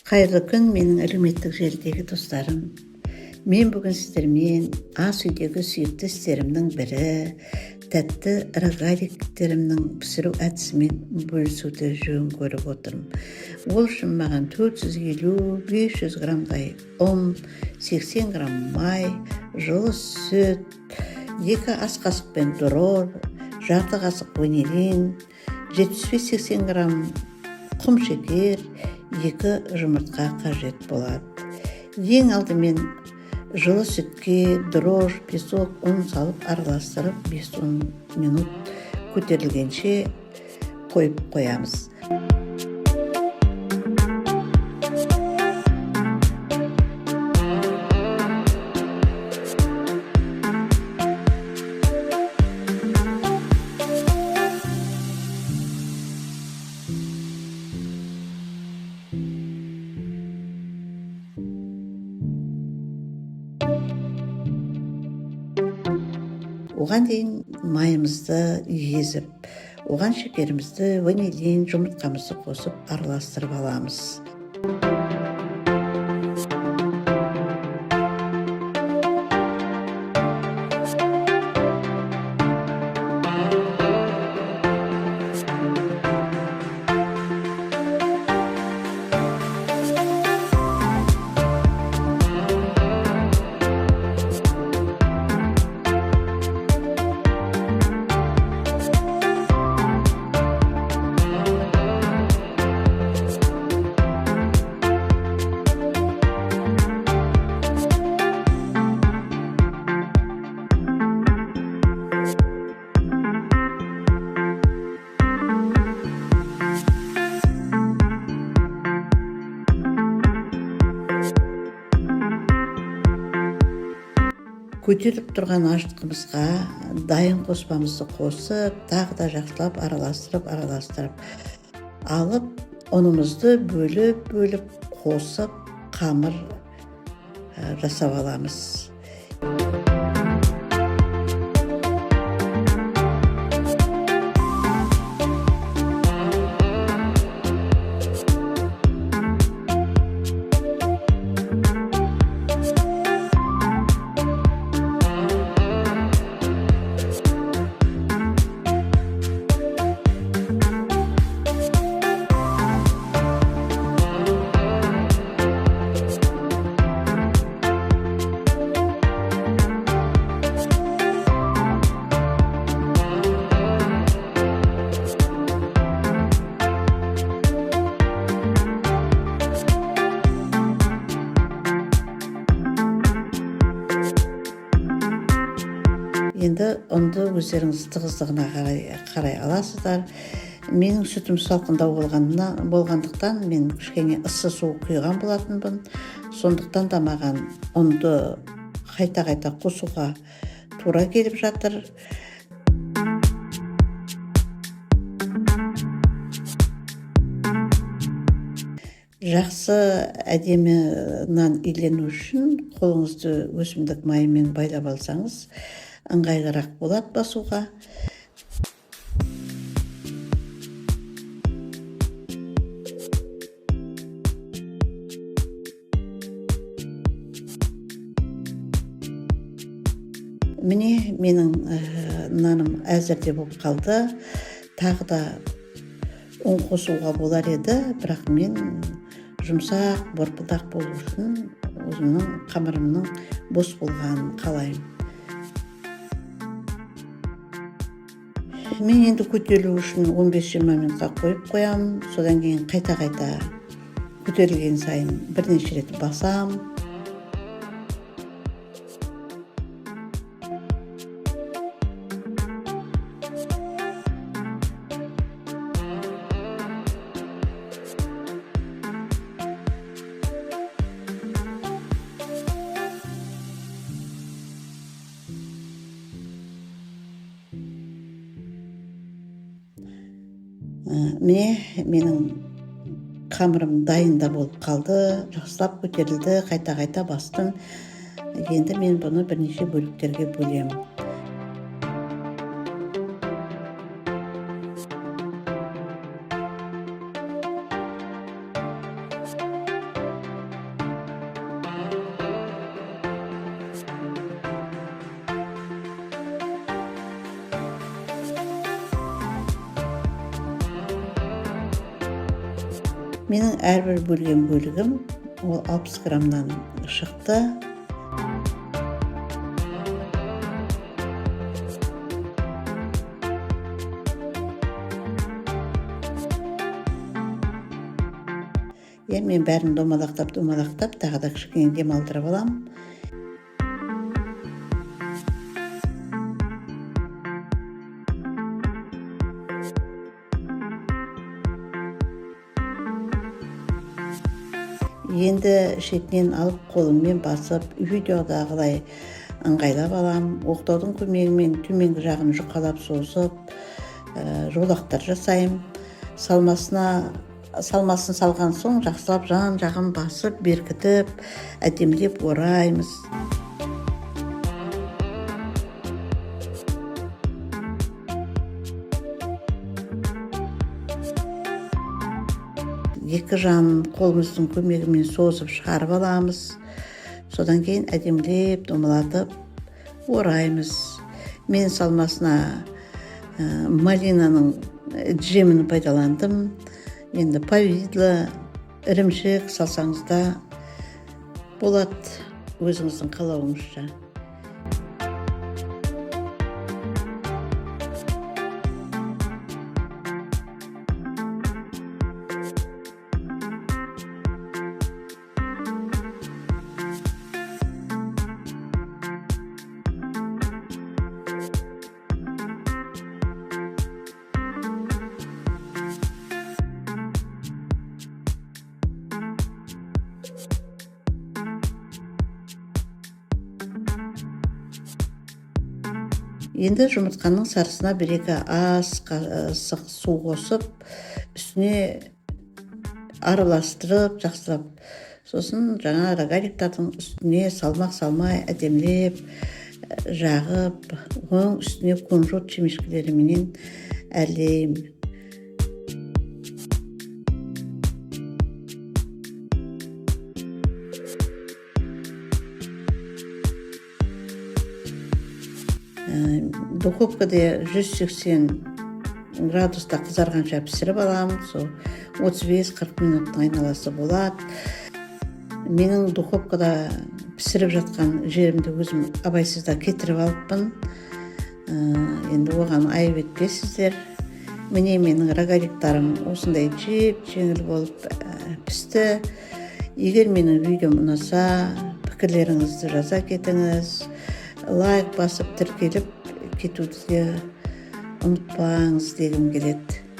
Қайырлы күн, менің әлеуметтік желідегі достарым. Мен бүгін сіздермен ас үйдегі сүйікті істерімнің бірі, тәтті рогаликтерімнің пісіру әдісімен бөлісуді жөн көріп отырмын. Ол үшін маған 450-500 граммдай ұн, 80 грамм май, жылы сүт, 2 ас қасықпен дрожж, жарты қасық ванилин, 75-80 грамм құм шекер, 2 жұмыртқа қажет болады. Ең алдымен жылы сүтке дрожж, песок, ұн салып араластырып 5-10 минут көтерілгенше қойып қоямыз. Оған дейін майымызды езіп, оған шекерімізді, ванилин, жұмыртқамызды қосып араластырып аламыз. Көтеріліп тұрған ашытқымызға дайын қоспамызды қосып, тағы да жақсылап араластырып алып, ұнымызды бөліп-бөліп қосып қамыр жасап аламыз. Енді ұнды өздеріңіз тығыздығына қарай аласыздар. Менің сүтім салқындау болғандықтан мен кішкене ыссы су құйған болатынмын. Сондықтан да маған ұнды қайта-қайта қосуға тура келіп жатыр. Жақсы әдемі нан илену үшін қолыңызды өсімдік майымен байлап алсаңыз ыңғайлырақ болады басуға. Міне менің наным әзір де болып қалды. Тағы да ұн қосуға болар еді, бірақ мен жұмсақ, борпылдақ болу үшін өзімнің қамырымның бос болғанын қалаймын. Мен енді көтерілу үшін 15-20 минутқа қойып қоямын. Содан кейін қайта-қайта көтерілген сайын бірнеше рет басам. Міне менің қамырым дайын да болып қалды, жақсылап көтерілді, қайта-қайта бастым. Енді мен бұны бірнеше бөліктерге бөлемін. Менің әрбір бөлген бөлігім ол 60 граммнан шықты. Иә, мен бәрін домалақтап тағы да кішкене демалдырып аламын. Енді шетінен алып қолыммен басып, видеодағыдай ыңғайлап аламын. Оқтаудың көмегімен төменгі жағын жұқалап созып, жолақтар жасаймын. Салмасын салған соң жақсылап жан-жағын басып, беркітіп, әдемілеп ораймыз. Екі жағын қолымыздың көмегімен созып шығарып аламыз. Содан кейін әдемілеп домалатып ораймыз. Мен салмасына малинаның джемін пайдаландым. Енді повидло, ірімшік салсаңыз да болады, өзіңіздің қалауыңызша. Енді жұмыртқаның сарысына 1-2 ас қасық су қосып, үстіне араластырып, жақсылап. Сосын жаңа рогаликтардың үстіне салмақ салмай әдемілеп жағып, оның үстіне кунжут шемішкелеріменен әрлеймін. Духовкада 180 градуста қызарғанша пісіріп аламын. Сол 35-40 минуттың айналасы болады. Менің духовкада пісіріп жатқан жерімді өзім абайсызда кетіріп алыппын. Енді оған айып етпесіздер. Міне менің рогаликтарым осындай жеп-жеңіл болып пісті. Егер менің видеом ұнаса, пікірлеріңізді жаза кетіңіз. Лайк басып тіркеліп кетуді де ұмытпаңыз дегім келеді.